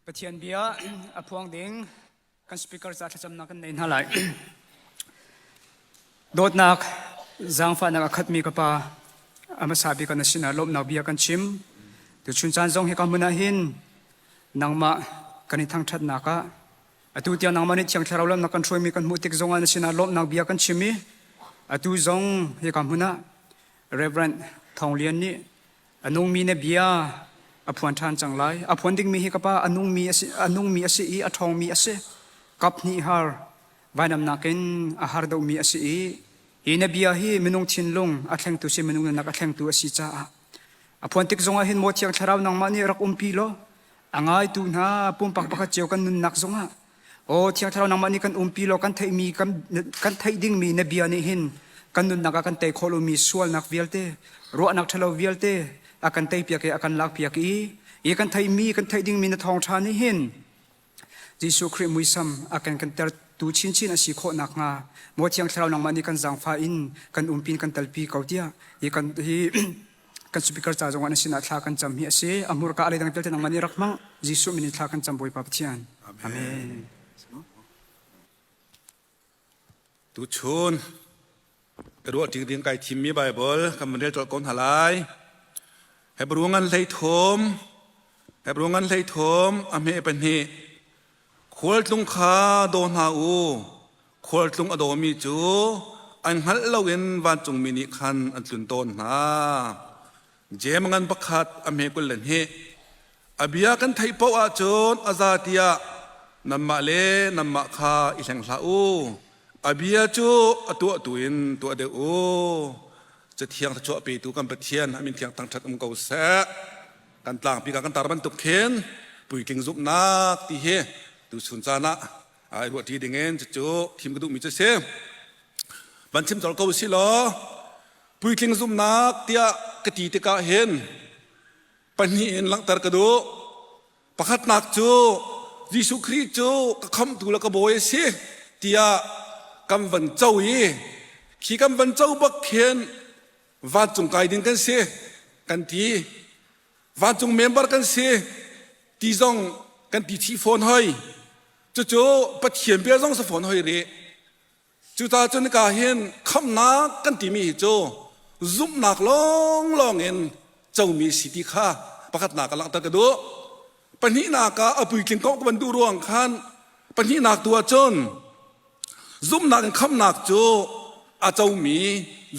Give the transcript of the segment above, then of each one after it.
Pathian bia a phuang ding kan speaker ca thlacamnak kan nei hna lai. Dawtnak, zaangfahnak a khatmi ka pa, a hmasa bik na sinah lawmhnak bia kan chim. Tuchun caan zong hi ka hmun ah hin nangmah kan i thangṭhatnak ah atu tiang nangmah nih Thiang Thlarau lam na kan hruaimi kan hmuh tik zongah na sinah lawmhnak bia kan chim i atu zong hi ka hmun ah Reverend Thawng Lian nih A nungmi na bia a phuan ṭhan cang lai. A phuan dingmi hi ka pa a nungmi a si, a nungmi a si i a ṭhawngmi a si. Kap hnih har vainam nakin a har deuhmi a si i hi na bia hi minung thinlung a thlengtu si minung nunnak a thlengtu a si caah a phuan tik zongah hin maw Thiang Thlarau nangmah nih rak umpi law a ngaitu hna pumpak pakhat cio kan nunnak zongah Aw Thiang Thlarau nangmah nih kan umpi law kan theihmi kan, kan theih dingmi na bia nih hin kan nunnak ah kan tei khawh lomi sualnak vialte ruahnak ṭhalo vialte a kan teipiak i a kan lakpiak i i kan theihmi kan theih dingmi na thawngṭha nih hin Jesuh Khrih muisam a kan kan tertu chinchin a si khawh nakhnga maw Thiang Thlarau nangmah nih kan zaangfah in kan umpin kan telpi ko tiah hi kan hi kan speaker ca zongah na sinah thla kan cam hi a si. A hmurka a leidang vialte nangmah nih rak hmang. Jesuh min in thla kan cam Bawipa Pathian. Amen. Tuchun ruah ṭing ding kai thimmi Bible kan van rel colh ko hna lai. Hebrew ngan hlei thum, Hebrew ngan hlei thum a hme pahnih. Khualtlung kha daw hna u. Khualtlung a dawmi cu an hngalh loin vancungmi nih khan an tlun tawn hna. Jeim ngan pakhat a hme 22. A bia kan theih paoh ahcun a za tiah nanmah le nanmah kha i hleng hlah u. A bia cu a tuahtu in tuah deuh u. Cathiang thluachuah petu kan Pathian a min thiang thangṭhat um ko seh. Kan tlangpi ka kan tar bantuk khin puitling zumhnak ti hi tuchun caan ah ai ruahṭi dingin cucu thim ka duhmi cu si. Van chim colh ko si law puitling zumhnak tiah ka ti tikah hin pahnih in langhter ka duh. Pakhatnak cu Jesuh Khrih cu ka khamhtu le ka bawi a si tiah kan van co i khi kan van co bak khin vancung kai ding kan si kan ti. Vancung member kan si ti zong kan ti chih fawn hoi. Cucu Pathian bia zong si fawn hoi rih. Cucaah cun ka hin khamhnak kan timi hi cu zumhnak lawnglawng in comi si ti kha pakhatnak ah langhter ka duh. Pahnihnak ah a puitling kong ka van duh ruang khan pahnihnak tu ah cun zumhnak in khamhnak cu a comi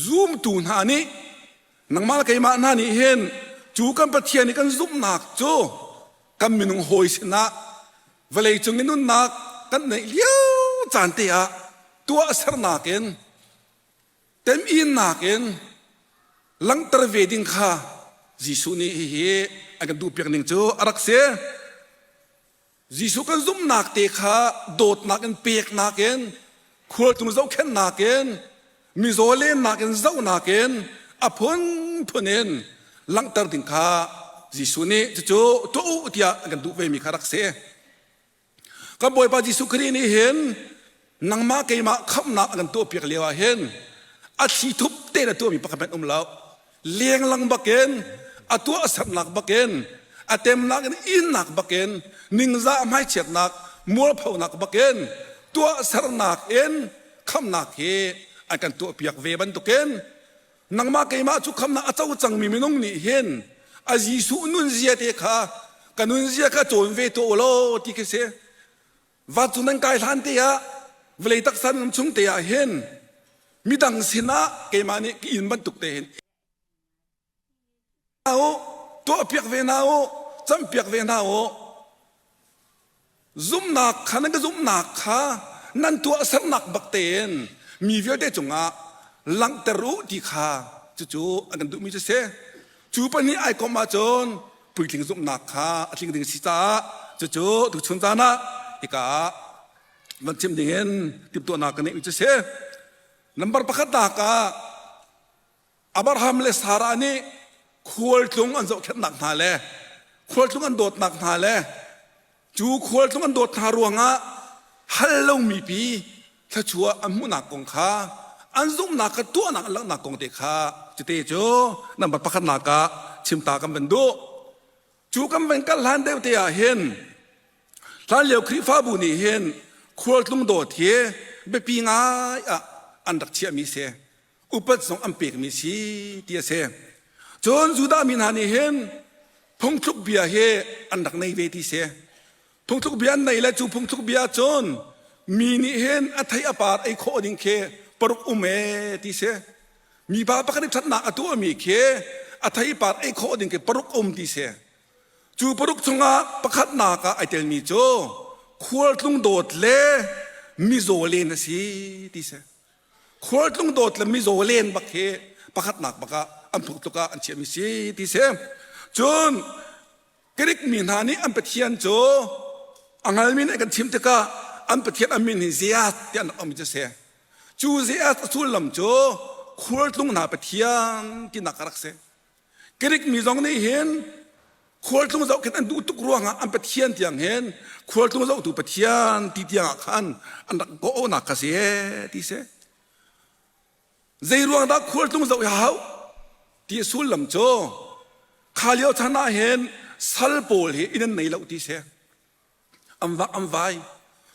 zumtu hna nih nangmah le keimah hna nih hin cu kan Pathian i kan zumhnak cu kan minung hawi sinah vawlei cung i nunnak kan neih lio caan te ah tuahsernak in teminnak in langhter ve ding kha Jesuh nih hihi a kan duhpiak ning cu a rak si. Jesuh kan zumhnak te kha dawtnak in peknak in khualtlung zohkhenhnak in mizaw lennak in zohnak in a phunphun in langhter ding kha Jesuh nih cucu tuah u tiah an kan duh vemi kha rak si. Kan Bawipa Jesuh Khrih nih hin nangmah keimah khamhnak a kan tuahpiak lio ah hin a thli thup tein a tuahmi pakhat hmanh um lo. Lenglang bakin a tuahsernak bakin a temnak in innak bakin ningzah hmaichiatnak mualphonak bakin tuahsernak in khamnak hi an kan tuahpiak ve bantukin nangmah keimah cu khamnak a co cangmi minung nih hin a Jesuh nunzia te kha ka nunzia kha cawn ve tuah u law ti khi si. Vancung nan kai hlan te ah vawlei taksa nan chung te ah hin midang sinah keimah nih ka inn bantuk te hin u tuahpiak ve hna u campiak ve hna u zumhnak kha nan ka zumhnak kha nan tuahsernak bak tein mi vialte cungah langhter u ti kha cucu an kan duhmi cu si cu pahnih ai komh ahcun puitling zumhnak kha a tling ding si caah cucu tuchun caan ah hika ah van chim ding in timhtuahnak ka neih cu si. Number pakhat nak ah Abraham le Sarah nih khualtlung an zohkhenhnak hna le khualtlung an dawtnak hna le cu khualtlung an dawt hna ruangah hal lomi pi thluachuah an hmuhnak kong kha an zumhnak kha tuahnak an langhnak kong te kha cute cu number pakhatnak ah chimta kan van duh. Cu kan van kal hlan deuh te ah hin. Hlanlio Khrihfabu nih hin khualtlung dawt hi biapi ngai ah an rak chiahmi si. Upat zong an pekmi si ti a si. Cun Judah mi hna nih hin phungthluk bia hi an rak nei ve ti si. Phungthluk bia an nei le cu phungthluk bia cun mi nih hin a thei a par ei khawh ding khi paruk um ee ti si. Mipa pakhat nih ṭhatnak a tuahmi khi a theipar ei khawh ding khi paruk um ti si. Cu paruk chungah pakhatnak ah ai telmi cu khualtlung dawt le mizaw len a si ti si. Khualtlung dawt le mizaw len bak hi pakhatnak bak ah an phungtluk ah an chiahmi si ti si. Cun Greek mi hna nih an pathian cu a ngalmi nih kan chim tikah an pathian an min hi Zeus tiah an rak auhmi cu a si. Cu Zeus a sullam cu khualtlung hna pathian tinak a rak si. Greek mi zong nih hin khualtlung zohkhenh an duh tuk ruangah an pathian tiang hin khualtlung zohtu pathian ti tiang ah khan an rak kawhnak kha si ti si. Zei ruang dah khualtlung zoh hi hau ti sullam cu kha lio chan ah hin sal pawl hi inn an nei lo ti si. An vak an vai.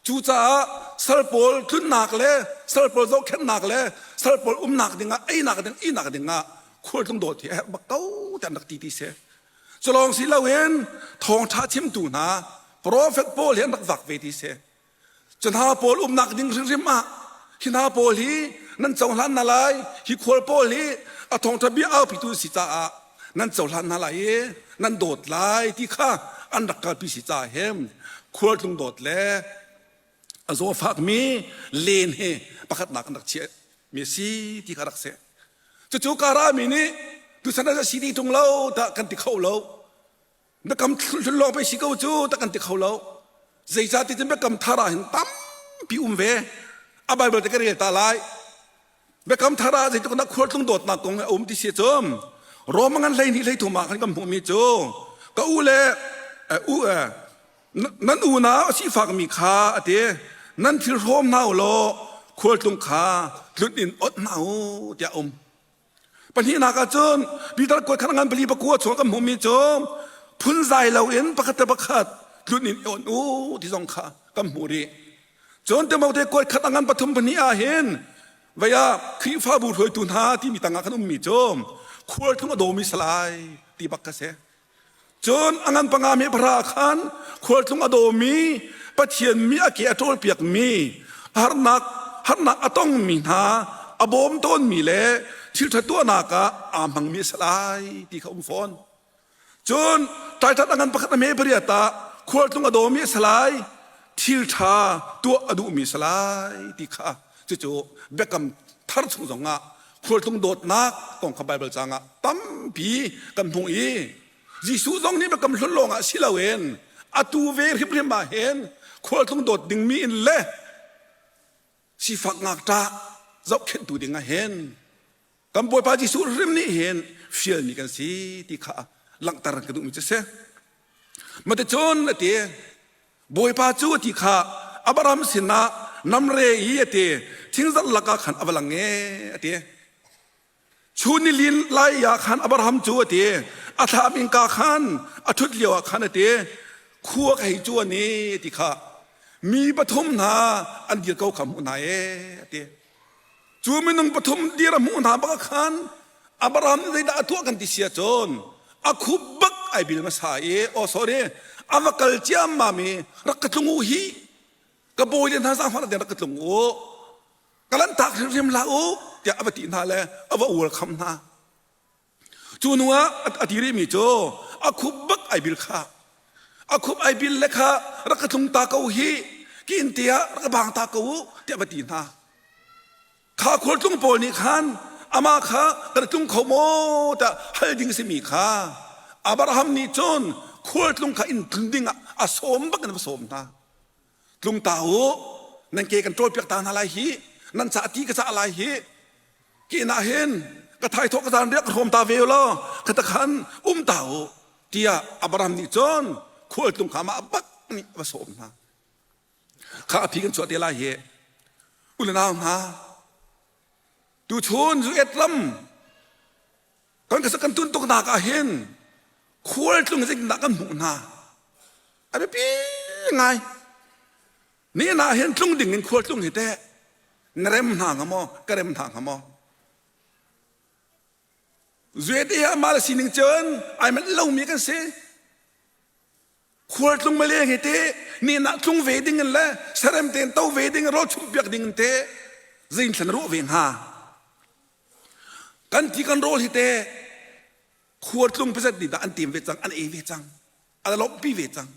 Cucaah sal pawl tlunnak le sal pawl zohkhenhnak le sal pawl umnak dingah einak ding ihnak dingah khualtlung dawt hi a herh bak ko tiah an rak ti ti si. Culawng si loin thawngṭha chimtu hna profet pawl hi an rak vak ve ti si. Cu hna pawl umnak ding hrimhrim ah hi hna pawl hi nan cohlan hna lai hi khual pawl hi a thawngṭha bia aupitu si caah nan cohlan hna lai i nan dawt lai ti kha an rak kalpi si caah hin khualtlung dawt le a zawfakmi len hi pakhatnak an rak chiah mi a si ti kha rak si. Cucu Kara mi nih tuchan ah si ti ṭung lo dah kan ti kho lo. Biakam hlun lawng pei si ko cu tak kan ti kho lo. Zeicahti cun biakam thar ah hin tampi um ve. A Bible te ka rel ta lai. Biakam thar ah zeitluk dah khualtlung dawtnak kong a um ti si cu Rome ngan 12 13 ah khan kan hmuhmi cu ka u le u nan unau a sifakmi kha a ti nan thil hrawm hna u law khualtlung kha tlunh in ot hna u tiah um. Pahnihnak ah cun Peter kuat khan ngan pali pakua chung kan hmuhmi cu phunzai loin pakhat le pakhat tlun in on u ti zong kha kan hmuh rih. Cun Timote kuat khat a ngan pathum pahnih ah hin vei ah Khrihfabu hruaitu hna timi tangah kan ummi cu khualtlung a dawmi salai ti bak ka si. Cun a ngan panga mi pahra khan khualtlung a dawmi Pathian mi a ke a ṭawlpiakmi harnak harnak a tongmi hna a bawm tawnmi le thilṭha tuahnak ah aa hmangmi a si lai ti kha um fawn. Cun ṭaiṭat a ngan pakhat a hme pariat ah khualtlung a dawmi a si lai, thilṭha tuah a duhmi a si lai ti kha cucu biakam thar chung zongah khualtlung dawtnak kong kha Baibal caang ah tampi kan hmuh i Jesuh zong nih biakam hlun lawng ah si loin atu ve hrimhrim ah hin khualtlung dawt dingmi in le sifak ngakṭah zohkhenhtu ding ah hin kan Bawipa Jesuh hrim nih hin fialmi kan si ti kha langhter ka duhmi cu si. Maticun a ti Bawipa cu a ti kha Abraham sinah namre i a ti thingzarh lakah khan a va lang e a ti. Chun ni lin lai ah khan Abraham cu a ti a thlam innka khan a ṭhut lio ah khan a ti khua ka hei cuan i ti kha mi pathum hna an dir ko kha hmuh hna e a ti. Cu minung pathum dir a hmuh hna bak khan Abraham nih zeidah a tuah kan ti si ahcun a khup bak ai bil hmasa i oh sorry a va kal ciammam i rak ka tlung u hi ka bawi le hna zaangfah na rak ka tlung u ka lanhtak hrimhrim hlah u tiah a va ti hna le a va ual kham hna. Cu hnu ah a ti rihmi cu a khup bak ai bil kha a khup ai bil le kha rak ka tlung ta ko hi ki inn te ah rak ka bang ta ko u tiah va ti hna. Kha khualtlung pawl nih khan amah kha kan tlung kho maw tiah hal ding simi kha Abraham nih cun khualtlung kha inn tlun ding ah a sawm bak in a va sawm hna. Tlung ta u nan ke kan ṭawlpiak ta hna lai hi nan ca ti ka cah lai hi Kin ah hin ka thaithawh ka zan riak ka hrawm ta ve law ka ta khan um ta u tiah Abraham nih cun khualtlung kha mah bak nih a va sawm hna. Kha a phi kan chuah te lai hi u le nau hna tuchun zu-et ram kan ka kan tun tuk nak ah hin khualtlung zeitindah kan hmuh hna a biapi ngai. Ni na hin tlung ding in khual tlung hi teh na rem hna hnga maw ka rem hna hnga maw? Zuet i amah le sining cun ai manh lomi kan si. Khual tlung maleng hi te ni na tlung ve ding in le sarem tein to ve ding rawl chumh piak ding in te zein thlan ruah ve hnga. Kan ti kan rawl hi te khual tlung pazat nih dah an tim ve cang an ei ve cang an lawmhpi ve cang.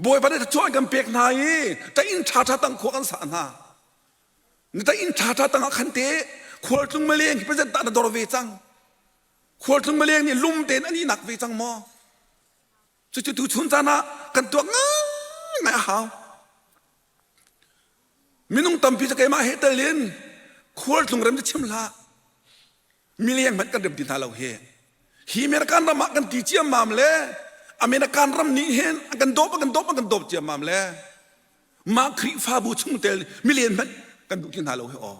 Bawipa nih thluachuah an kan pek hna i ta inn ṭhaṭha tang khua kan sah hna. Na ta inn ṭhaṭha tangah khan te khualtlung maleng hi pazat dah na dor ve cang. Khualtlung maleng nih lum tein an ihnak ve cang maw? Cucu tu chun caan ah kan tuak ngaingai a hau. Minung tampi cu keimah he tel in khualtlung rem cu chim hlah. Mileng hmanh kan rem ti hna lo hi. Hi American ram ah kan ti ciammam le American ram nih hin an kan dawp an kan dawp an kan dawp ciammam le mah Khrihfabu chungtel milian hmanh kan duh ti hna lo hi aw.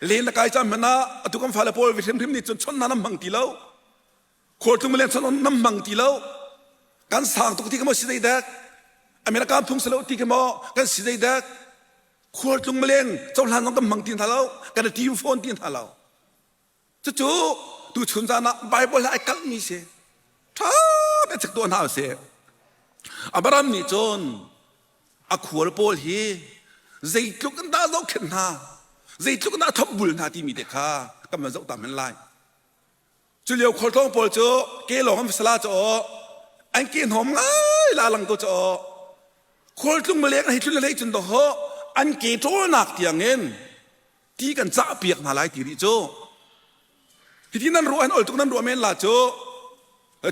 Len le kai caan hmanh ah atu kan fale pawl hrimhrim nih cun chawnh hna nam hmang ti lo. Khualtlung milian chawnh nam hmang ti lo. Kan sang tuk ti ka maw si zei dek. American phung si lo ti ka maw kan si zei dek. Khualtlung maleng cohlan zong kan hmang ti hna lo kan i tim fawn ti hna lo. Cucu tuchun zan ah Bible he ai kalhmi si. Ṭha te chek tuah hna usih. Abraham nih cun a khual pawl hi zeitluk in dah zohkhenh hna, zeitluk in dah thopbul hna timi te kha kan van zoh ta men lai. Cu lio khualtlawng pawl cu ke lawng an sala cu aw an ke hnawm ngai la lang ko cu aw khualtlung maleng an hei tlun le hlei cun dawh an ke ṭawlnak tiangin ti kan cah piak hna lai ti rih cu hiti nan ruah an ol tuk nan ruah men la cu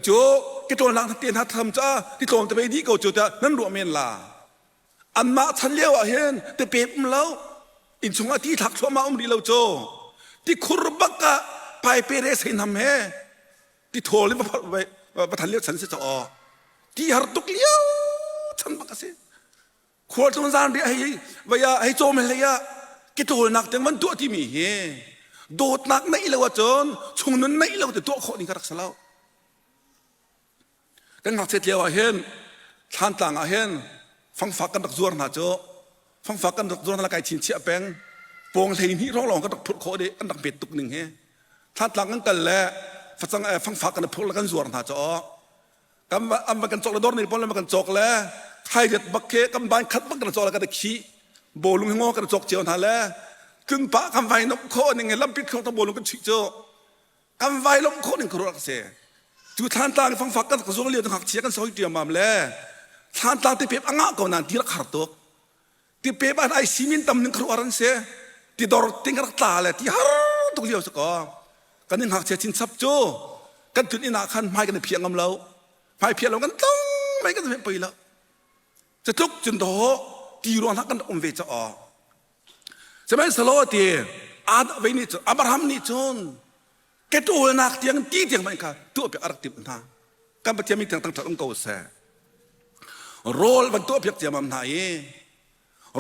cu ke ṭawlnak te hna tham ca ti tlawm te pei dih ko cu tiah nan ruah men la Anmah chan lio ah hin tipep um lo, innchung ah ti thlak thluahmah um rih lo cu. Tikhur bak ah paipe re seinam he tithawl in va than lio chan si caw. Ti har tuk lio chan bak a si. Khualtlung zan riah hei vaya hei cawm hlei ah kitawlnak tiang van tuah timi hi dawtnak neih lo ahcun chungnun neih lo te tuah khawh ding ka rak si lo. Kan ngakchiat lio ah hin Thlantlang ah hin fangfak kan rak zuar hna cu fangfak kan rak zuar hna kai chinchiah peng pawng 12 hrawng lawng kan rak phurh khawh dih an rak bet tuk ning hi Thlantlang kan kal le facang fangfak kan phurh le kan zuar hna cu kan an va kan cawk le dawr ni pawl le kan cawk le thairiat bak khi kan ban khat bak kan cawk le kan khi bawlung hi ngo kan cawk cio hna le tlun pah kan vai nok khawh ning lampi thlong ta bawlung kan chuih cu Kan vai lawmh khawh ning khuaruah ka si. Cu Thlantlang fangfak kan zuang lio ngakchia kan soi ṭiamam le Thlantlang tipep a ngah ko nain ti rak har tuk. Tipep ah ai simin tam ning khuaruah an si. Ti dor ting rak tla le ti har tuk lio si ko. Kan in ngakchia chinchap cu kan tlun inn ah khan hmai kan i phiah ngam lo. Hmai phiah lo kan tlong mei kan poi lo. Catluk cun do ti ruang hna kan um ve ca Sihmanhsehlaw ti vei nih cun Abraham nih cun ke ṭawlnak tiang ti tiang hmanh kha tuahpiak a rak timh hna. Kan Pathian min tiang thangṭhat um ko seh. Rawl van tuahpiak ciammam hna i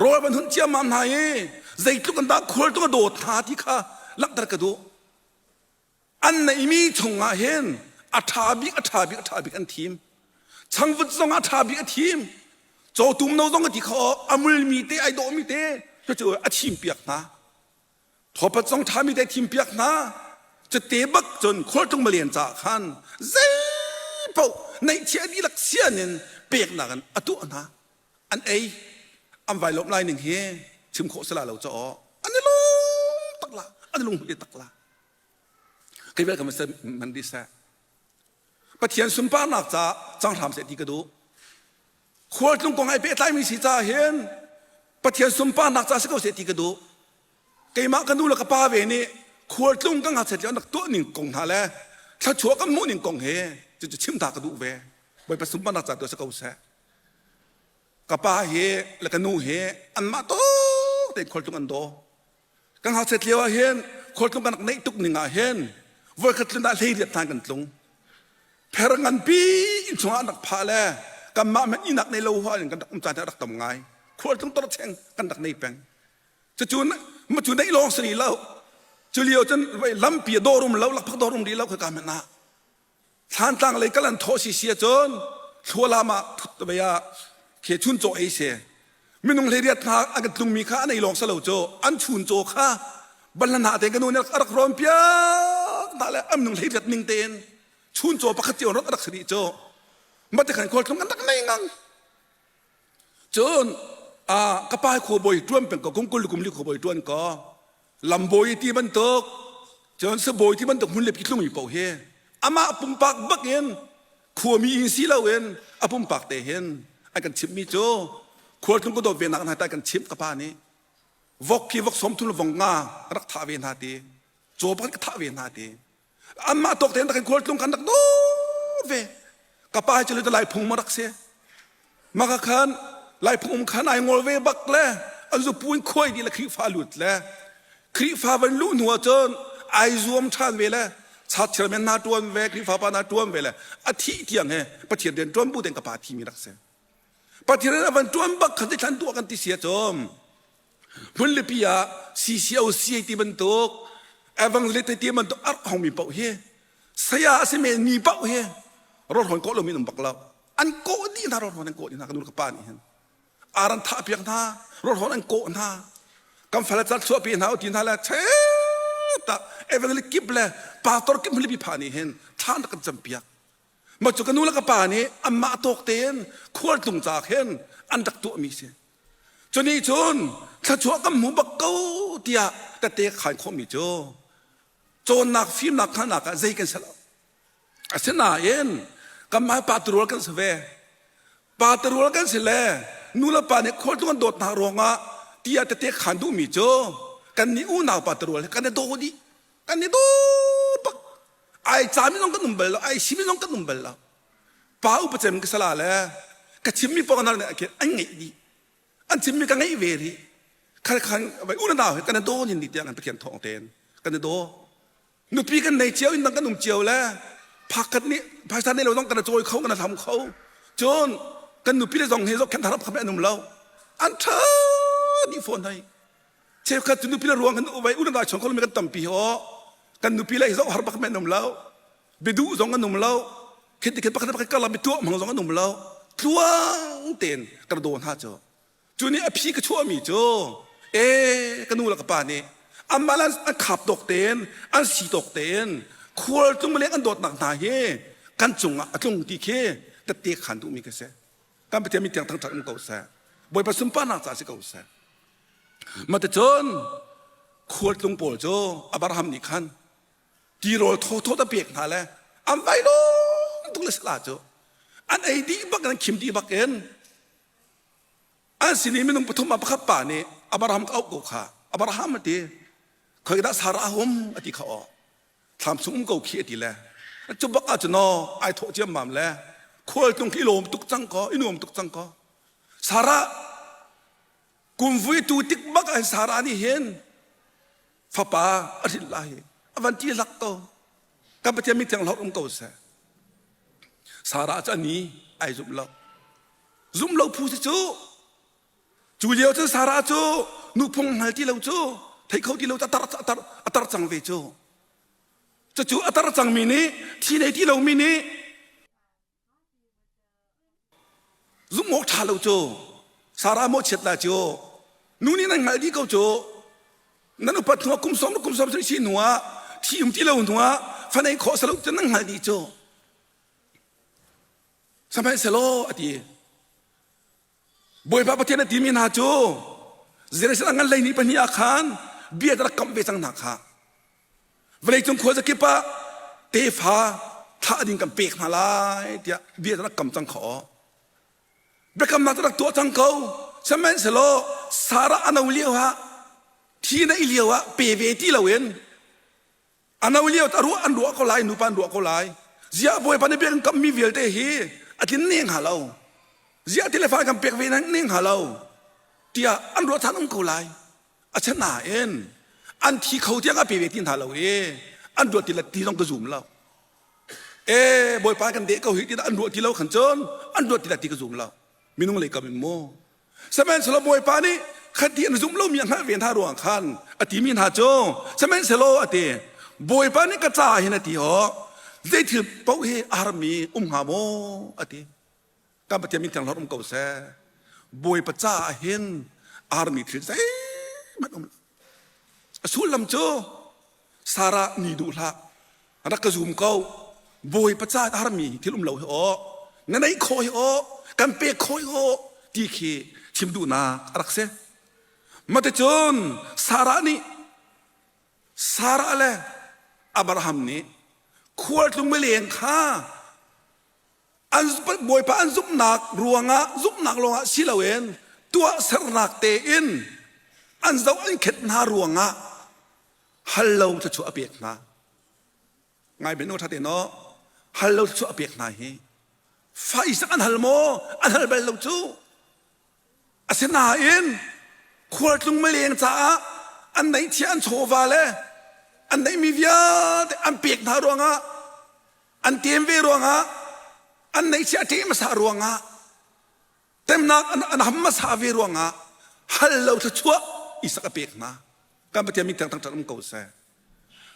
rawl van hunh ciammam hna i zeitluk in dah khualtung a dawt hna ti kha langhter ka duh. An neihmi chungah hin a ṭha bik a ṭha bik a ṭha bik an thim. Changvut zong a ṭha bik a thim. Cawtum no zong a ti kho a mulmi te ai dawhmi te cucu a thim piak hna. Thawpat zong ṭhami te thim piak hna. Cute bak cun khualtlung malian caah khan zei paoh neihchiah dihlak sian in peknak in a tuah hna. An ei an vai lawm lai ning hi chim khawh sala lo caw an i lawm tak la an i lung tak la. Kei bel ka man di seh. Pathian sunparnak ca cang hram seh ti ka duh. Khualtlung kong ai pehtlaimi si caah hin Pathian sunparnak ca si ko seh ti ka duh. Keimah ka nu le ka pa ve nih khualtlung ka ngakchiat lio an rak tuah ning kong hna le thluachuah kan hmuh ning kong he cucu chim ta ka duh ve. Bawipa sunparnak ca tu si ko seh. Ka pa he le ka nu he anmah tawk tein khualtlung an daw. Kan ngakchiat lio ah hin khualtlung kan rak neih tuk ning ah hin voikhat tlun ah 18 hna kan tlung. Pher nganpi inn chungah an rak phah le kanmah hmanh ihnak nei lo hua in kan rak um caan rak tam ngai. Khualtlung torcheng kan rak nei peng. Cucu cu neih lawng si rih lo. Cu lio cun lampi dawr um lo, lakphak dawr um rih lo khaka hmanh ah. Thlantlang lei kal an thawh si si ahcun thlualam ah thut vei ah khe chun caw ei si. Minung hleiriat hna an kan tlungmi kha an ei lawng si lo cu an chuncaw kha banhla hna tein ka nu nih a rak rawn piak hna le an minung hleiriat ning tein chuncaw pakhat cio rat a rak si dih cu. Mah ti khan khualtlung an rak nei ngang. Cun ka pa khuabawi ṭuan peng ko kum 20 kum li khuabawi ṭuan ko lambawi ti bantuk cun sabawi ti bantuk hmun le tlungmi paoh hi amah pumpak bak in khuami in si loin a pumpak te hin an kan chimhmi cu khualtlung ka dawt ve nak hna ta kan chimh ka pa nih vok khi vok som thum le vong nga rak thah ve hna ti caw pakhat ka thah ve hna ti anmah tawk tein kan khualtlung kan rak dawt ve ka pa cu le lai phung ma rak si maka khan lai phung um khan ai ngol ve bak le an zu puin khuai di le Khrihfa lut le Khrihfa van luh hnu ahcun ai zuam ṭhan ve le chat chairman na ṭuan ve Khrihfa pa na ṭuan ve le a thih tiang he Pathian rian ṭuan bu tein ka pa thi mi rak si Pathian rian a van ṭuan bak khan thlan tuah kan ti sia cum Hmunlipi ah CCOC ti bantuk evangelist ti bantuk arh hongmi paoh hi saya a si men mi paoh hi rawlhawn kawh lomi an um bak lo. An kawh dih hna rawlhawn an kawh dih hna ka nu le ka pa nih hin. Ar an thah piak hna, rawlhawn an kawh hna. Kan fale cal chuahpi hna u ti hna le ta evangelist kip le pastor kip hmunlipi pha nih hin thla an rak kan cam piak. Mah cu ka nu le ka pa nih anmah tawk tein khualtlung ca khin an rak tuahmi si. Cunih cun thluachuah kan hmu bak ko tiah tette khaan khawhmi cu cawnnak fimnak hngalhnak ah zei kan si lo. Asinain kanmah pa turual kan si ve. Pa turual kan si le nu le pa nih khualtlung an dawt hna ruangah tiah tette khaan duhmi cu kannih unau pa turual he kan i daw dih. Kan i daw bak. Ai cami zong kan um bal lo, ai simi zong kan um bal lo. Pa upa cem ka sala le ka chimmi paoh hna nih an ngeih dih an chimmi ka ngeih ve rih khan khan vai u na he kan daw nin ni tiang kan Pathian thawng tein kan daw nupi kan nei cio in dang kan um cio le phakhat nih phaisa nei lo zong kan cawi kho kan hlam kho cun kan nupi le zong hi zok khen tharap kha an um lo an tha dih fawn hei cheukhat cu nupi le ruang kan vai u na chung ko mi kan tampi ho kan nupi le hi zok har bak men um lo biaduh zong an um lo khit khit pakhat pakhat karlak bituah hmang zong an um lo tluang tein ka daw hna cu cu nih a phi ka chuahmi cu e ka nu le ka pa nih amah an khap tawk tein an si tawk tein khual tlung leng an dawtnak hna hi kan cungah a tlung ti khi tette khan duhmi ka si kan Pathian mi tiang thangṭhat um ko seh Bawipa sunparnak ca si ko seh maticun khualtlung pawl cu Abraham nih khan tirawl thawthaw ta pek hna le an vai lawm tuk le sala cu an ei dih bak an khim dih bak in an sin i minung pathum ah pakhat pa nih Abraham ka auh ko kha Abraham a ti khoi dah Sarah a um a ti kha aw thlam chung um ko khi a ti le cu bak ah cun aw ai thawh ciammam le khualtlung khi i lawm tuk cang ko i nuam tuk cang ko Sarah kumvui tu tik bak ah Sarah nih hin fapa a hrin lai a van ti lak ko kan Pathian mi thiang hlorh um ko seh Sarah cu ani ai zumh lo zumh lo phu si cu cu lio cun Sarah cu nuphung hngal ti lo cu thei kho ti lo cu a tar a tar a tar cang ve cu cucu a tar cangmi nih thi nei ti lomi nih Zumh awk ṭha lo cu Sarah mawhchiat lai cu nu nih nan hngalh dih ko cu nan upat hnuah kum sawm kum sawm si hnuah thi um ti lo hnuah fa nei khawh salo cu nan hngalh dih cu sihmanhsehlaw a ti Bawipa Pathian a timi hna cu Jerusalem ngan lei ni pahnih ah khan bia rak kamh ve cang hna kha vawleicung khuazakip ah tefa thlah ding kan pek hna lai tiah bia rak kam cang kha aw biakamnak rak tuah cang ko sihmanhsehlaw Sarah a no lio ah thi na i lio ah pe ve ti loin A no lio a ruah an ruah ko lai nupa an ruah ko lai ziah bawipa nih biak kammi vialte hi a tlin ne hnga lo ziah ti le fa kan pek ve ne hnga lo tiah an ruah than um ko lai a chanain an thi kho tiang a pe ve ti hna lo i an ruah ti le ti zong ka zum lo e bawipa kan deh ko hi ti an ruah ti lo khan cun an ruah ti le ti ka zum lo minung lei kam in mu Sihmanhsehlaw Bawipa nih khati an zumh lomi a hngalh ve hna ruang khan a timi hna cu sihmanhsehlaw a ti Bawipa nih ka caah hin a ti aw zei thil paoh hi a harmi um hnga maw a ti kan Pathian min thiang hlorh um ko seh. Bawipa caah hin armi thil zeihmanh um lo. A sullam cu Sarah ni duh hlah, rak ka zum ko. Bawipa caah armi thil um lo hi aw, na neih khawh hi aw, kan pek khawh hi aw ti khi chim duhnak a rak si. Maticun Sarah nih Sarah le Abraham nih khualtlung mileng kha an Bawipa an zumhnak ruangah zumhnak lawngah si loin tuahsernak tein an zoh an khet hna ruangah hal lo thluachuah a pek hna. Ngai ben ṭha te no hal lo thluachuah a pek hna hi fa Isak an hal maw an hal bal lo cu Asinain khualtlung mileng caah an neihchiah an chawva le an neihmi vialte an pek hna ruangah an tem ve ruangah an neihchiah a ṭeh hmasa ruangah temnak an ham hmasa ve ruangah hal lo thluachuah Isak a pek hna. Kan Pathian min thangṭhat um ko seh.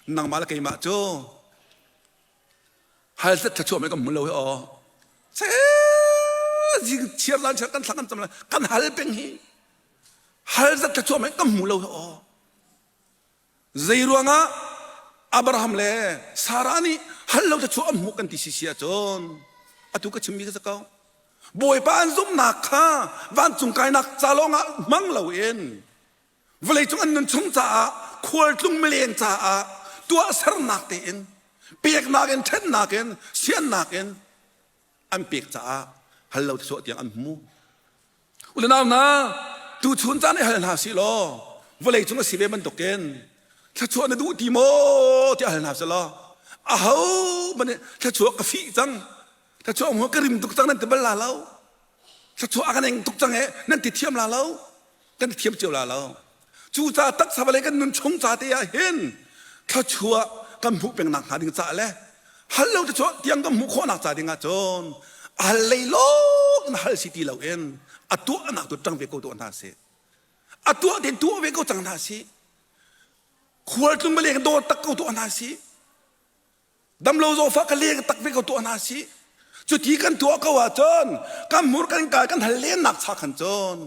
Nangmah le keimah cu hal zat thluachuah mei kan hmu lo hi aw zing chiar lan chiar kan thla kan cam kan hal peng hi hal zat thluachuah mei kan hmu lo hi aw zei ruangah Abraham le Sarah nih hal lo thluachuah an hmuh kan ti si si ahcun atu ka chimmi ka si ko Bawipa an zumhnak kha vancung kainak ca lawngah hmang loin Vawleicung an nunchung caah khualtlung mileng caah tuahsernak tein peknak in ṭhennak in siannak in an pek caah hal lo thluachuah tiang an hmu. U le nau hna, tuchun caan i hal hna sih law vawleicung a si ve bantukin thluachuah na duh ti maw tiah hal hna sih law aho hmanh nih thluachuah ka fih cang thluachuah hmu ka rim tuk cang nan ti bal la lo thluachuah a kan eng tuk cang e nan ti thiam la lo kan thiam cio la lo cucaah taksa vawlei kan nun chung ca te ah hin thluachuah kan hmuh peng nak hnga ding ca le hal lo thluachuah tiang kan hmuh khawhnak ca ding ah cun hal lei lawng in hal si ti lo in a tuahnak tu ṭang ve ko tuah hna sih a tuah te tuah ve ko cang hna sih khualtlung baleng dawt tak ko tuah hna sih Damlo zawfah ka leng tak ve ko tuah hna sih. Cuti kan tuah ko ahcun kan hmur kan kai kan hal lennak cha khan cun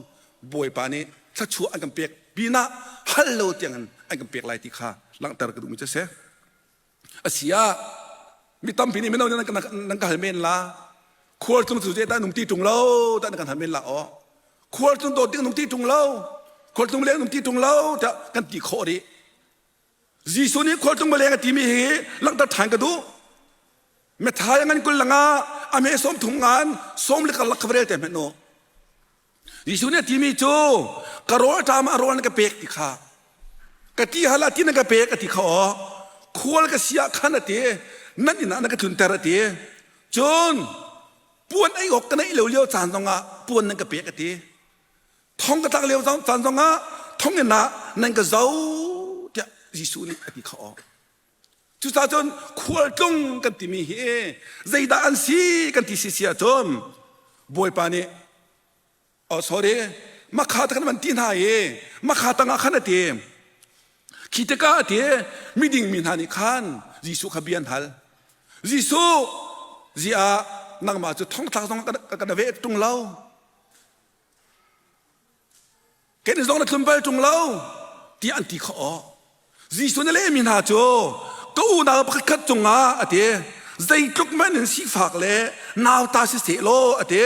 Bawipa nih thluachuah an kan pek pinah hal lo tiang in an kan pek lai ti kha langhter ka duhmi cu a si. A si ah mi tampi nih mino nih nan ka hal men la khualtlung cu zeidah nung ti ṭung lo dah nan kan hal men la aw khualtlung dawt ding nung ti ṭung lo khualtlung leng nung ti ṭung lo tiah kan ti khawh rih Jesuh nih khualtlung baleng a timi hi langhter ṭhan ka duh. Matthai ngan kul langa a me sawm thum ngan sawm le karlak kha va rel te hmanh u. Jesuh nih a timi cu ka rawl ṭam ah rawl na ka pek ti kha ka ti hal ah ti na ka pek a ti kha aw khual ka si ah khan a ti nan inn ah na ka tlunter a ti cun puan ei awk ka neih lo lio caan zongah puan nan ka pek a ti Thong ka tlak lio caan zongah thonginn ah nan ka zo tiah Jesuh nih a ti kha awk. Cucaah cun khualtlung kan timi hi zeidah an si kan ti si si ahcun Bawipa nih oh sorry makha te kan van ti hna i makha tangah khan a ti khi tikah a ti miding mi hna nih khan Jesuh kha bia an hal Jesuh ziah nangmah cu thongthlak zong kan ve ṭung lo Kei zong na tlun bal ṭung lo tiah an ti kha aw. Jesuh nih lehmi hna cu ka unau pakhatkhat cungah a ti zeitluk hmanh in sifak le nauta si seh law a ti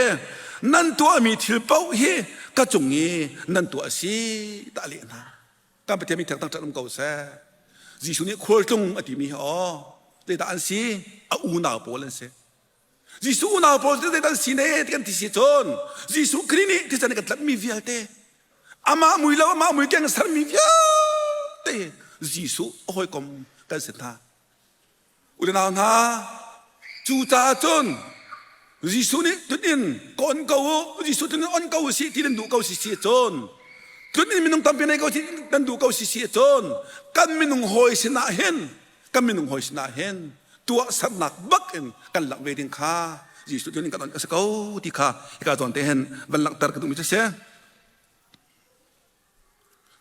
nan tuahmi thil paoh hi ka cung i nan tuah a si dah leh hna. Kan Pathian min thangṭhat um ko seh. Jesuh nih khualtlung a timi hi aw zeidah an si? A unau pawl an si. Jesuh unau pawl cu zeidah an si ne ti kan ti si cun Jesuh Khrih nih thisen kan tlanhmi vialte amah mui lo amah mui keng sermi vialte Jesuh a hawikom kan si hna. Unau hna cucaah cun Jesuh nih tun in ka on ko u Jesuh tun in on ko u si ti nan duh ko si si cun tlun in minung tampi nei ko si nan duh ko si si cun kan minung hawi sinah hin kan minung hawi sinah hin tuahsernak bak in kan langh ve ding kha Jesuh cu kan on a si ko ti kha hika zawn te hin van langhter ka duhmi cu si.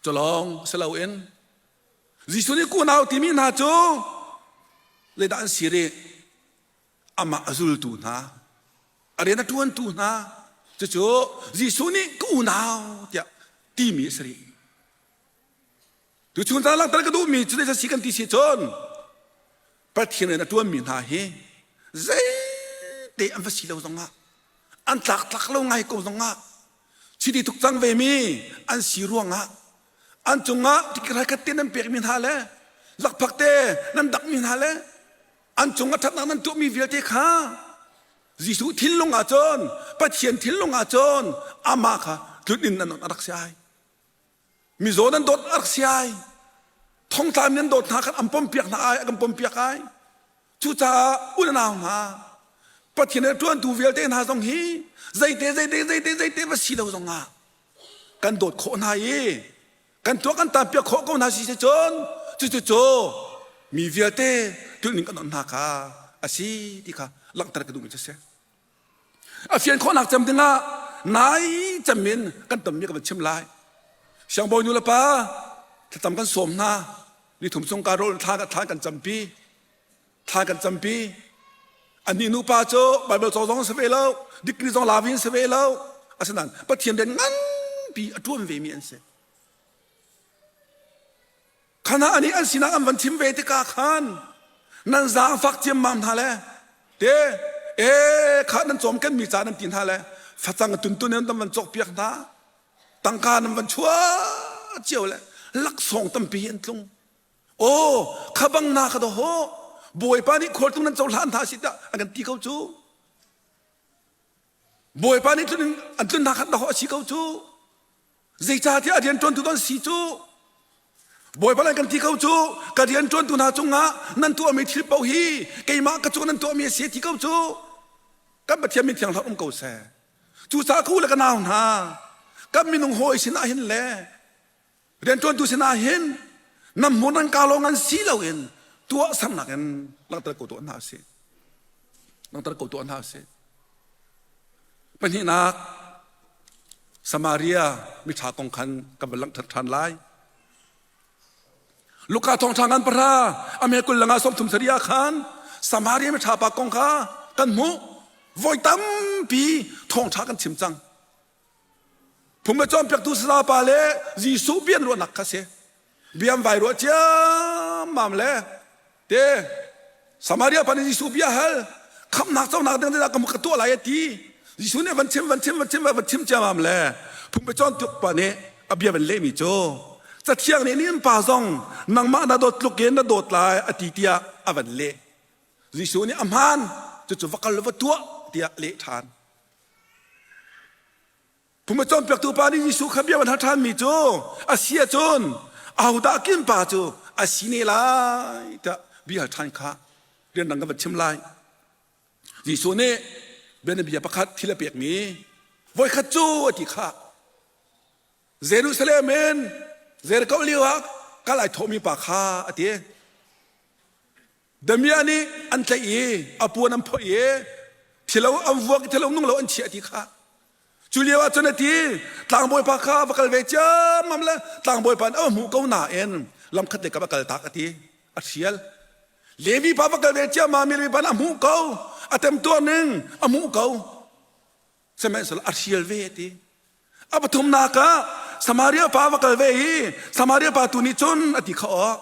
Culawng si loin Jesuh nih kunau timi hna cu zeidah an si rih? Amah a zultu hna, a rian a ṭuantu hna. Cucu Jesuh nih ka unau tiah timi a si rih. Tuchun caan langhter ka duhmi cu zei si kan ti si cun Pathian rian a ṭuanmi hna hi zeite an va si lo zongah an tlaktlak lo ngai ko zongah chiti tuk cang vemi an si ruangah an cungah tikrai te nan pekmi hna le lakphak te nan dakmi hna le an cungah ṭhatnak nan tuahmi vialte kha Jesuh thinlung ah cun Pathian thinlung ah cun amah kha tlun in nan a rak si ai. Mizaw nan dawt a rak si ai. Thongtla nan dawt hna khan an pompiak hna ai, a kan pompiak ai. Cucaah unau hna, Pathian a ṭuantu vialte hna zong hi zeite zeite zeite zeite va si lo zongah kan dawt khawh hna i kan tuah kan tanpiak khawh ko hna si si cun cucu cu mi vialte tulning kan on hna kha a si ti kha langhter ka duhmi cu a si. A fian khawhnak cem dingah nai cem in kan tonmi ka van chim lai. Siangbawi nu le pa thlacam kan sawm hna. Ni thum chung ka rawl thla thla kan campi. Thla kan campi. Anih nupa cu Bible caw zong si ve lo, degree zong la vin si ve lo. Asinain Pathian rian nganpi a ṭuan ve mi an si. Khana anih an sinak an van chim ve tikah khan nan zaangfak ciammam hna le te e kha nan cawm kenmi ca nan ti hna le facang tuntun in nan van cawkpiak hna tangka nan van chuah cio le laksawng tampi an tlung aw kha bang na kha do ho bawipa nih khualtung nan cohlan hna si tiah an kan ti ko cu bawipa nih tlun an tlun hna khat na ho a si ko cu Zeicahtiah a rianṭuantu an si cu Bawipa nih kan ti ko cu ka rianṭuantu hna cungah nan tuahmi thil paoh hi keimah ka cung nan tuahmi a si ti ko cu kan Pathian min thiang hlah um ko seh. Cucaah ka u le ka nau hna kan minung hawi sinah hin le rianṭuantu sinah hin nan hmur nan kaa lawng an si loin tuahsernak in langhter ko tuah hna usih. Langhter ko tuah hna usih. Pahnihnak, Samaria miṭha kong khan kan van langhter ṭhan lai. Luka thawngṭha ngan pahra a me kul langa 30 sarih ah khan Samaria miṭha pa kong kha kan hmuh. Voi tampi thawngṭha kan chim cang. Phung le cawnpiaktu sala pa le Jesuh bia an ruahnak kha si. Bia an vai ruah ciammam le te Samaria pa nih Jesuh bia hal khamhnak conak ding ka ka tuah lai a ti. Jesuh nih van chim van chim van chim van chim ciammam le phung le cawnpiak pa nih a bia van lehmi cu Cathiang nih nin pa zong nangmah na dawt tluk in na dawt lai a ti tiah a van leh. Jesuh nih a hmaan cucu va kal va tuah tiah leh ṭhan. Phung a cawnpiaktu pa nih Jesuh kha bia van hal ṭhanmi cu a si ahcun ahodah kin pa cu a si ne lai tiah bia hal ṭhan kha rianrang kan van chim lai. Jesuh nih bianabia pakhat thil a pekmi voikhat cu a ti kha Jerusalem in Jericho lio ah kal ai thawhmi pa kha a ti. Damiah nih an tlaih i a puan an phoih i thilo an vuak i thilo nung lo an chiah ti kha cu lio ah cun a ti tlangbawipa kha va kal ve ciammam le tlangbawipa nih a hmuh ko nain lamkhat lei kam a kal tak a ti a hrial Levi pa va kal ve ciammam mi Levi pa nih a hmuh ko a temtuar ning a hmuh ko sihmanhsehlaw a hrial ve a ti A pathumnak ah Samaria pa va kal ve i Samaria pa tu nih cun a ti kha awk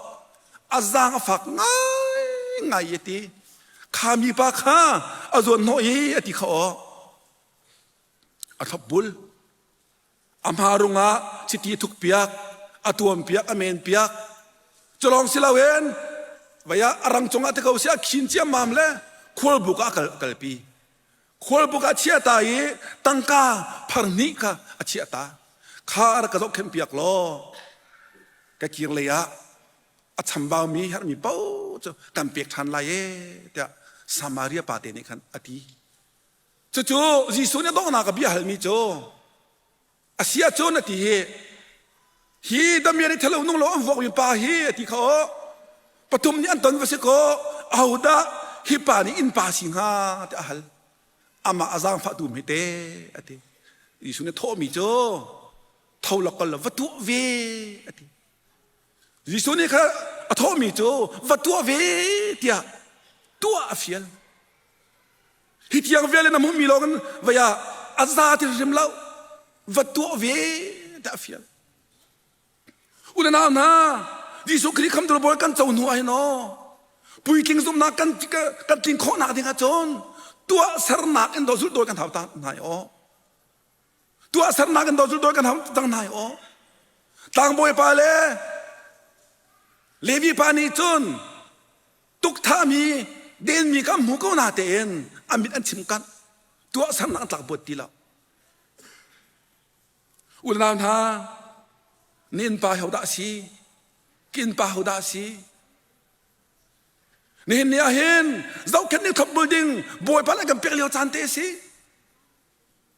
a zaang a fak ngaingai a ti. Kha mi pa kha a zuan hnawh i a ti kha awk a thlopbul. A hma rungah chiti a thukpiak, a tuampiak, a menpiak. Culawng si loin vei ah a rang cungah te ko si a khin ciammam le khualbuk ah a kal kalpi. Khualbuk ah chiah ta i tangka phar hnih kha a chiah ta. Kha a rak ka zohkhenh piak law ka kir lei ah a chambaumi herhmi paoh cu kan pek ṭhan lai ee tiah Samaria pa te nih khan a ti. Cucu Jesuh nih a donghnak a bia halmi cu A si ahcun a ti hi hi damian i thelo nung lo an vuakmi pa hi a ti kha aw pathum nih an ton va si kaw ahodah hi pa nih innpa si hnga tiah a hal amah a zaangfahtu hme te a ti Jesuh nih thawhmi cu tho la kal la va tuah ve a ti Jesuh nih kha a thawhmi cu va tuah ve tiah tuah a fial Hi tiang vial in na hmuhmi lawng in vei ah. a za ti hrim lo va tuah ve tiah a fial. Unau hna, Jesuh Khrih khamtu Bawi kan co hnu ah hin aw, puitling zumhnak kan kan tlin khawhnak ding ahcun tuahsernak in do zulh kan hau ta hna aw. Tuahsernak in do zulh kan hau cang hna aw. Tlangbawi pa le Levi pa nih cun tukthami denmi kan hmu ko na tein a mit an chim kanh tuahsernak an tlak buat ti lo. Unau hna, na innpa hodah a si? Ka innpa hodah a si? Nihin ni ah hin zohkhenh ning thlopbul ding Bawipa nih kan pek lio caan te a si.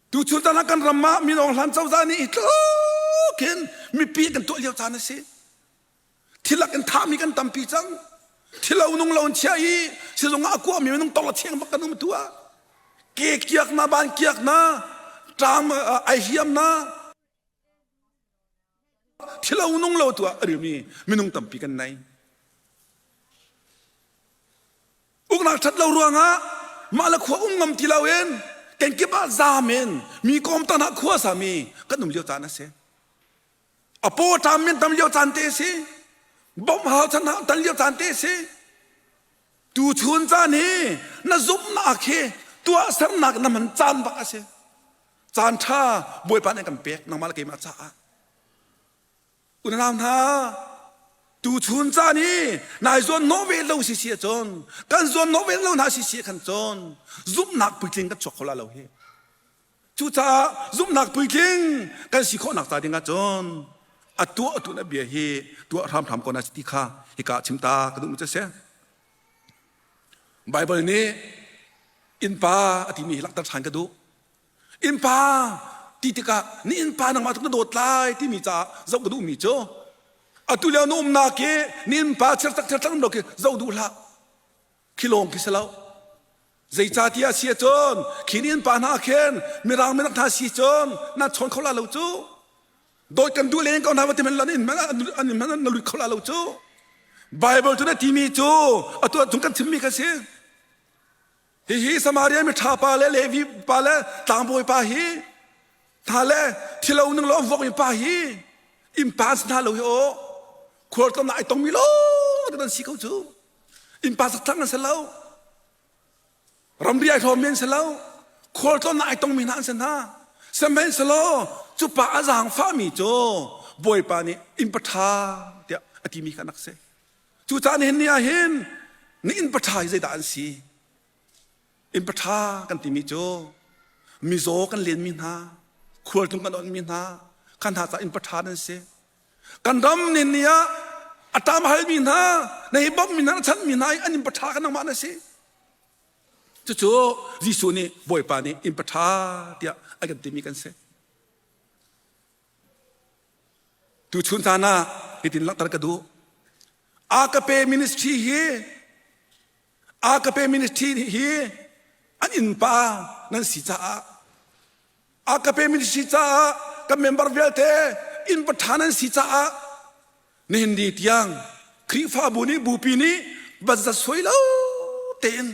Tuchun caan ah kan ram ah minung hlan cozah nih hi tluk hin mipi kan tuah lio caan a si. Thilak in thahmi kan tampi cang. Thilo nung lo in chia i sizung ah a kuahmi minung tong a cheng bak kan um tu ah. Ke kiak na ban kiak na ṭam ai hiam na thilo nung lo tu ah a rimi minung tampi kan nei. Uknak ṭhat lo ruangah mah le khua um ngam ti loin kenkip ah zaam in mi kawm tan ah khua sami kan um lio caan a si. A paw ṭam men tam lio caan te a si. Bawmh hau chan tan lio caan te a si. Tuchun caan hi na zumhnak hi tuahsernak na hman caan bak a si. Caan ṭha Bawipa nih kan pek nangmah le keimah caah. Unau hna, tuchun caan hi nai zuan nawh ve lo si si ahcun kan zuan nawh ve lo hna si si khan cun zumhnak puitling kan chuak kho la lo hi. Cucaah zumhnak puitling kan si khawhnak ca ding ahcun a tuah tu na bia hi tuah hramhram ko na si ti kha hika chim ta ka duh mu cu si. Bible nih innpa a timi hi langhter ṭhan ka duh. Innpa ti tikah ni innpa nangmah tuk na dawt lai timi caah zoh ka duhmi cu atu lio na umnak hi ni innpa chirtak chirtak um lo khi zoh duh hlah. Khi lawng khi si lo. Zeicahtiah a si ahcun khi nih an pa hna khin mirang minak hna si cun nan chawn kho la lo cu. Dawt kan duh len ko hna va ti hmanh an in hmanh an in hmanh na lut kho la lo cu. Bible cu na timi cu atu ah cung kan chimmi kha si. Hihi Samaria mi ṭha pa le Levi pa le tlangbawi pa hi hna le thilo ning lo an vuakmi pa hi innpa an si hna lo hi aw khualtlawn ai tongmi lawng an si ko cu. Innpa sakthlang an si lo. Ramri ai hlawmmi an si lo. Khualtlawn ai tongmi hna an si hna. Sihmanhsehlaw cu pa a zaangfahmi cu Bawipa nih innpa ṭha tiah a timi kha nak si. Cucaah nihin ni ah hin na innpa ṭha hi zeidah an si? Innpa ṭha kan timi cu mizaw kan lenmi hna, khualtlung kan onhmi hna, kha hna caah innpa ṭha nan si. Kan ram nin ni ah a ṭam halmi hna, na hi bawmhmi hna, na chanhmi hna i an innpa ṭha kan nangmah na si. Cucu Jesuh nih Bawipa nih innpa ṭha tiah a kan timi kan si. Tuchun caan ah hitin langhter ka duh. Agape ministry hi Agape ministry hi an innpa nan si caah Agape ministry caah kan member vialte innpa ṭha nan si caah nihin ni tiang Khrihfabu nih bupi nih bat zat suai lo tein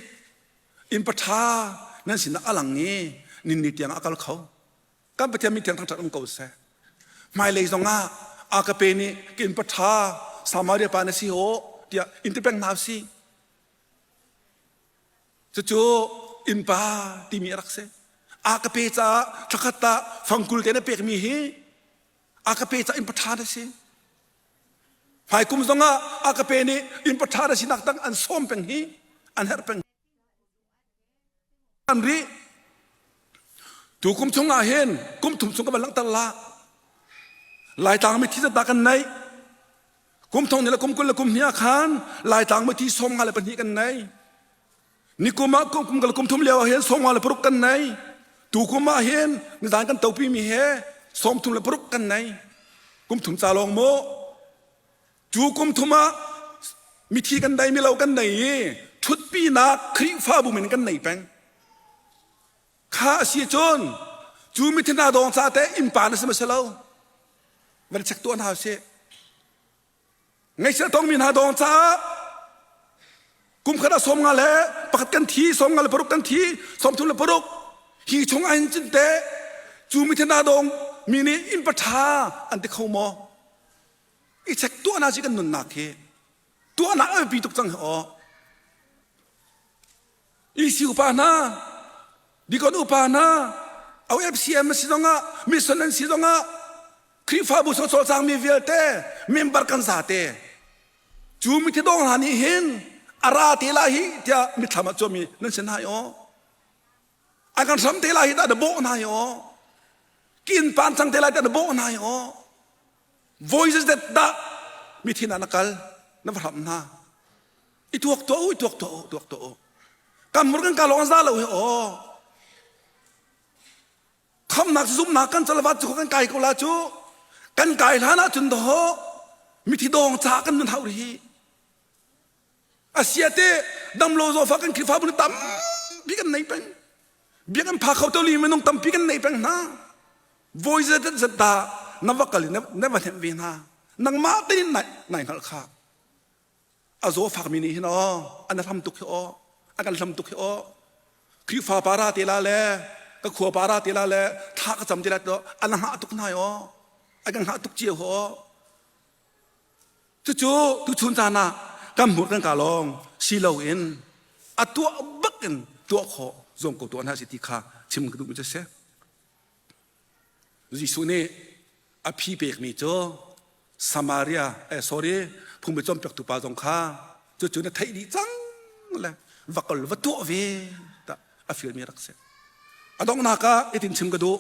innpa ṭha nan sinah a lang i nin ni tiang a kal kho. Kan Pathian min thiang thangṭhat um ko seh. Hmailei zongah a ka pe nih ka innpa ṭha Samaria pa na si haw tiah in ti peng hna usih. Cucu innpa timi a rak si. A ka pe caah thlakhat ah fangkul te na pekmi hi a ka pe caah innpa ṭha na si. Hmaikum zongah a ka pe nih innpa ṭha na sinak dang an sawm peng hi an herh peng. An rih. Tu kum chung ah hin kum thum chung ka van langhter la. Laitlang mithi zat dah kan neih? Kum thong ni le kum 20 le kum hnih ah khan Laitlang mithi 52 kan nei. Nikum ah kum kum kum thum lio ah hin 56 kan nei. Tu kum ah hin nizan kan topi mi he 36 kan nei. Kum thum ca lawng mu. Cu kum thum ah mithi kan dai mi lo kan nei i ṭhutpinak Khrihfabu min kan nei peng. Kha a si cun cu mithi hna dawng ca te innpa na si ma si lo? Van check tuah hna usih. Ngaihchiat a tongmi hna dawng caah kum khat ah 51 kan thi, 56 kan thi, 36. Hi chung ah hin cun teh cu mithena dong mi nih inn paṭha an ti kho maw? I check tuah hna si kan nunnak hi. Tuahnak a biapi tuk cang hi aw. EC upa hna, Deacon upa hna, OFCM si zongah, mission an si zongah, Khrihfabu chung cawlcangmi vialte member kan zate cu mithi dong hna nih hin a ra te lai hi tiah mitthlam ah cuami nan si hna i aw. A kan hram te lai hi dah na bawh hna hi aw. Kin pan cang te lai dah na bawh hna hi aw. Voices that dah mithi na na kal na va hram hna. I tuak tuah u, i tuak tuah u, tuak tuah u. Kan mur kan ka lawng za lo hi aw. Khamnak zumnak kan calvat cu kan kai ko la cu. Kan kai hlan ah cun daw mithi dawng ca kan nun hau hi. Asiate damlo zawfa kan Khrihfabu ni tampi kan nei peng. Biak an pha kho to li minung tampi kan nei peng hna. Voi zat zat da na va kal na va hnemh ve hna. Nangmah tein nai nai hngalh kha. A zaw fak mi nih hin aw an hlam tuk hi aw a kan hlam tuk hi aw. Khrihfa para te la le ka khua para te la le thla ka cam te la to an hngah tuk hna aw. A kan hngah tuk cio aw. Cucu tuchun caan ah kan hmur kan ka lawng si loin a tuah bak in tuah khawh zuam ko tuah hna si ti kha chim ka duhmi cu a si. Jesuh nih a phi pekmi cu Samaria eh sorry phungbi cawnpiaktu pa zong kha cucu na theih dih cang le va kal va tuah ve tah a fialmi rak si. A donghnak ah itin chim ka duh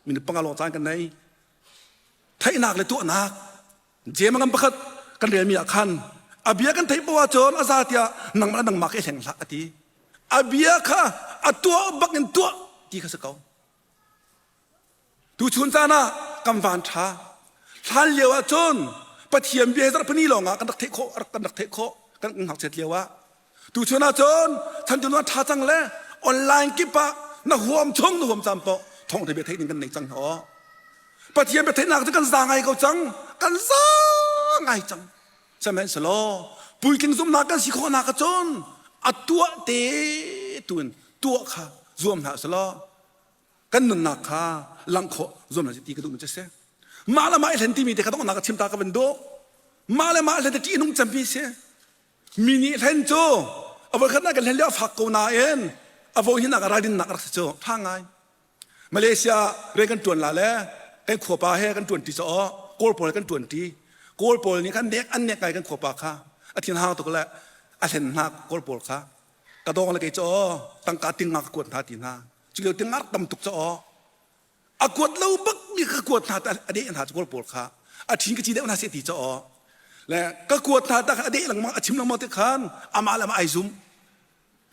minute panga lawng caan kan nei. Theihnak le tuahnak Jeim ngam pakhat kan relmi ah khan a bia kan theih poah ahcun a za tiah nangmah nangmah ka i hleng hlah a ti. A bia kha a tuah bak in tuah ti kha si ko. Tuchun caan ah kan van ṭha. Hlan lio ah cun Pathian bia hi zarhpini lawng ah kan rak theih khawh kan rak theih khawh kan ngakchiat lio ah. Tuchun ah cun chan tu ṭha cang le online kip ah na huam chung na huam caan paoh thawngṭha bia theih ding kan nei cang hna. Pathian bia theihnak cu kan za ngai ko cang. Kan za ngai cang. Sihmanhsehlaw puitling zumhnak kan si khawhnak ahcun a tuah te tuin tuah kha zuam hna selaw kan nunnak kha langh khawh zuam hna ti ka duhmi cu si. Mah le mah i hlen timi te kha donghnak ka chim ta ka van duh. Mah le mah hlen te ṭih nung cemmi si. Mi nih hlen cu a voikhatnak kan hlen lio a fak ko nain a voi hinak ah ralrinnak a rak si cu ṭha ngai. Malaysia rian kan ṭuan la le kan khuapa he kan ṭuanṭi caw Kawl pawl he kan ṭuanṭi. Kawl pawl nih khan nek an nek ngai kan khuapa kha a thin hang tuk le a hlen hna Kawl pawl kha ka dawng le kei caw tangka tinga ka kuat hna ti hna. Cu lio tinga rak tam tuk caw a kuat lo bak mi ka kuat hna a deh hna cu kawl pawl kha a ṭhin ka ci deuh hna seh ti caw le ka kuat hna tak a deh lengmang a chim lengmang te khan amah le amah ai zum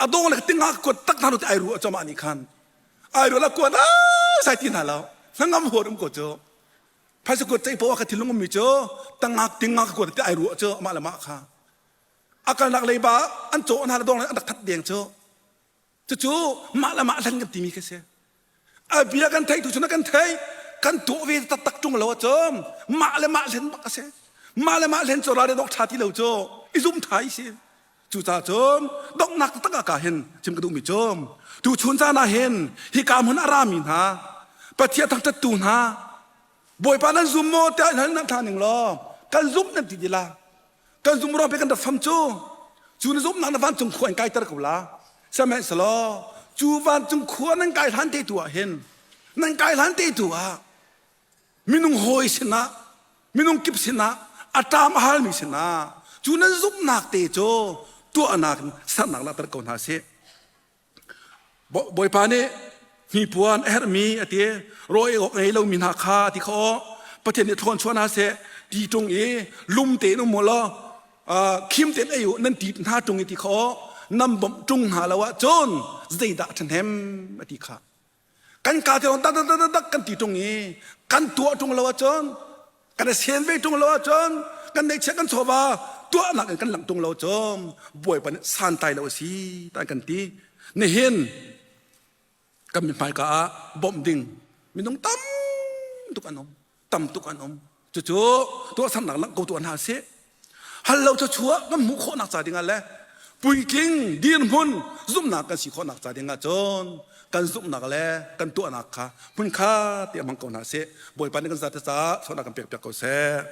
a dong le tinga ka kuat tak hna lo ti ai ruah cawmah nih khan ai ruah la kuat sai ti hna lo hnangam huat um ko cu phaisa kuat cei poah ka thinlung ummi cu tangak tinga ka kuat ti ai ruah cu amah le mah kha a kalnak leiba an cawh hna le dong le an rak that deng cu Cucu mah le mah hlen kan timi khi si. A bia kan theih tu cu na kan theih kan tuah ve taktak ṭung lo ahcun mah le mah hlen bak a si. Mah le mah hlen cu ral dok ṭha ti lo cu i zum ṭha i si. Cucaah cun donghnak taktak ah ka hin chim ka duhmi cu tu chun caan ah hin hika hmun a rami hna Pathian thangṭhattu hna Bawipa nan zum maw tiah hal nan thla ning law kan zumh nan ti dila kan zum ruang pe kan rat fam cu cu na zumhnak na vancung khua in kaiter ko la sihmanhsehlaw cu vancung khua nan kai hlan te tu ah hin nan kai hlan te tu ah minung hawi sinah minung kip sinah a ṭam a halmi sinah cu nan zumhnak te cu tuahnak in sernak langhter ko hna sih Bawipa nih hnipuan a herhmi a ti rawl ei awk ngei lomi hna kha a ti kho Pathian nih thlawn chuah hna seh ti ṭung i lum tein um u law khim tein ei u nan ti hna ṭung i ti kho nan bawmh ṭung hna lo ahcun zeidah a ṭhahnem a ti kha kan ka te tak tak tak tak kan ti ṭung i kan tuah ṭung lo ahcun kan i sen ve ṭung lo ahcun kan neihchiah kan chawva tuahnak in kan langh ṭung lo cun Bawipa nih santlai lo a si ta kan ti nihin kan mi hmaika ah bawmh ding minung tam tuk an um tam tuk an um cucu tuahsernak langh ko tuah hna sih hal lo thluachuah kan hmuh khawhnak ca dingah le. Puitling dirhmun zumhnak kan si khawhnak ca ding ah cun kan zumhnak le kan tuahnak kha hmun kha te hmang ko hna sih. Bawipa nih kan zate caah chawhnak kan pek piak ko seh.